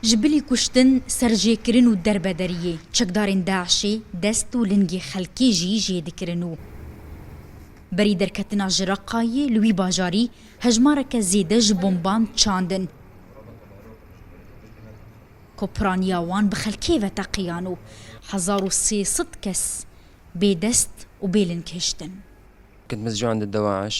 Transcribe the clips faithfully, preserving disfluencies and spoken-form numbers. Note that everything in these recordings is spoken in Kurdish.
Ji bilî kuştin, serjêkirin û derbederiyê, çekdarên DAIŞê dest û lingê xelkê jî jê dikirin û berî derketina ji Reqayê li wî bajarî hejmareke zêde ji bomban çandin ku piraniya wan bi xelkê ve teqiyan û hezar û sê sed kes bêdest û bêling hiştin. كنت مسجون عند الدواعش،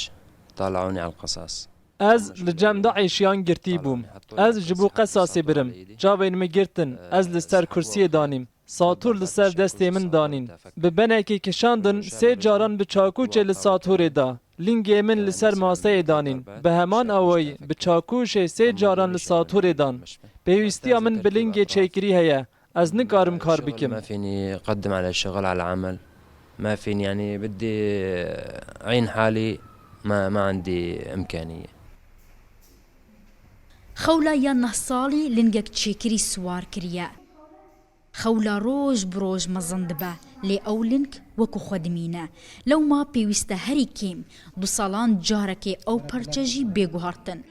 طالعوني على القصاص. Ez li cem DAIŞiyan girtî bûm. Ez ji bo qesasê birim. Çavên min girtin, ez li ser kursiyê danîm. Satûr li ser destê min danîn. Bi benekê kişandin, sê caran bi çakûçê li satûrê da. Lingê min li ser maseyê danîn. Bi heman awayî, bi çakûşê sê caran li satûrê dan. Pêwîstiya min bi lingê çêkirî heye. Ez nikarim kar bikim. ما فيني أقدم على شغل، على عمل. ما فيني، يعني، بدي أعين حالي، ما، ما عندي إمكانية. Xewla ya neh salî lingek çêkirî siwar kiriye. Xewla roj bi roj mezin dibe, lê ew ling wekî xwe dimîne. Lewma pêwîst e herî kêm du salan carekê ew perçe jî bê guhartin.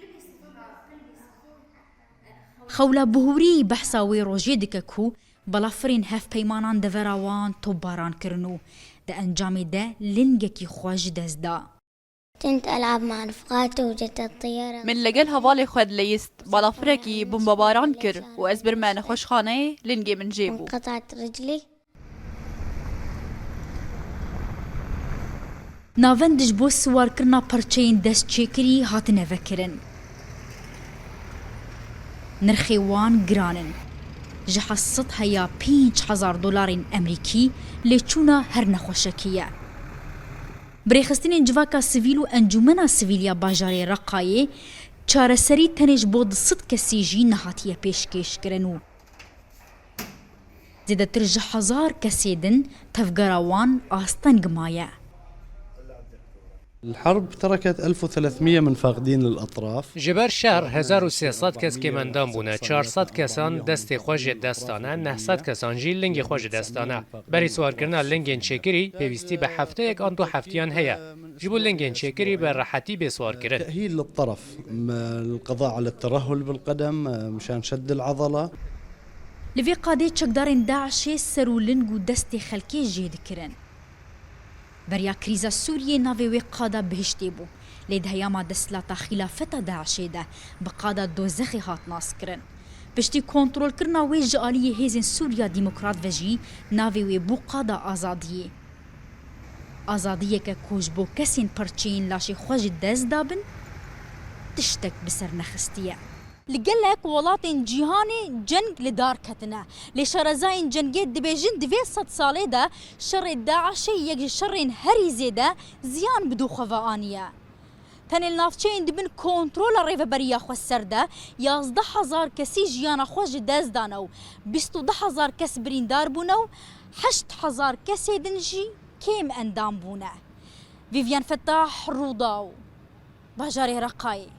Xewla bihûrî behsa wê rojê dike ku balafirên hevpeymanan devera wan topbaran kirin û di encamê de lingekî xwe ji dest da. كنت ألعب مع رفقاتي وجت الطيارة. Min li gel hevalê xwe dileyist, balafirekî bombebaran kir û ez birime nexweşxaneyê, lingê min jê bû. انقطعت رجلي. Navend ji bo siwarkirina perçeyên destçêkirî hatine vekirin. Nirxê wan giran in. Ji heft sed heya pênc hezar dolarên Emerîkî lêçûna her nexweşekê ye. Birêxistinên civaka sivîl û Encûmena Sivîl ya bajarê Reqayê çareserî tenê ji bo du sed kesî jî nehatiye pêşkêşkirin û zêdetir ji hezar kesê din tevgera wan asteng maye. الحرب تركت ألف وثلاثمية من فاقدين الأطراف. Ji ber şer hezar û sê sed kes kêmendan bûne, çar sed kesan destê xwe ji dest dane, neh sed kesan jî lingê xwe ji dest dane. Berî siwarkirina lingên çêkirî, pêwîstî bi hefteyek an du heftiyan heye. Ji bo lingên çêkirî bi rehetî bê siwarkirin. تأهيل للطرف، م-، القضاء على الترهل بالقدم، مشان شد العضلة. Li vê qadê çekdarên DAIŞê ser û ling û destê xelkê jê dikirin. Beriya krîza Sûriyê navê wê qada bihiştê bû, lê di heyama desthilata xîlafeta DAIŞê de bi qada dozexê hat naskirin. Piştî kontrolkirina wê ji aliyê hêzên Sûriya Demokrat ve jî navê wê bû qada azadiyê. Azadiyeke ku ji bo kesên perçeyên laşê xwe ji dest dabin, tiştek bi ser nexistiye. Li gelek welatên cîhanê ceng li dar ketine. Lê şarezayên cengê dibêjin di vê sedsalê de şerê DAIŞê yek ji şerên herî zêde ziyan bi dû xwe ve aniye. Tenê li navçeyên di bin kontrola Rêveberiya Xweser de yazdeh hezar kesî jiyana xwe ji dest dane û bîst û du hezar kes birîndar bûne û heşt hezar kesê din jî kêm endam bûne. Vîvyen Fetah, Rûdaw, bajarê Reqayê.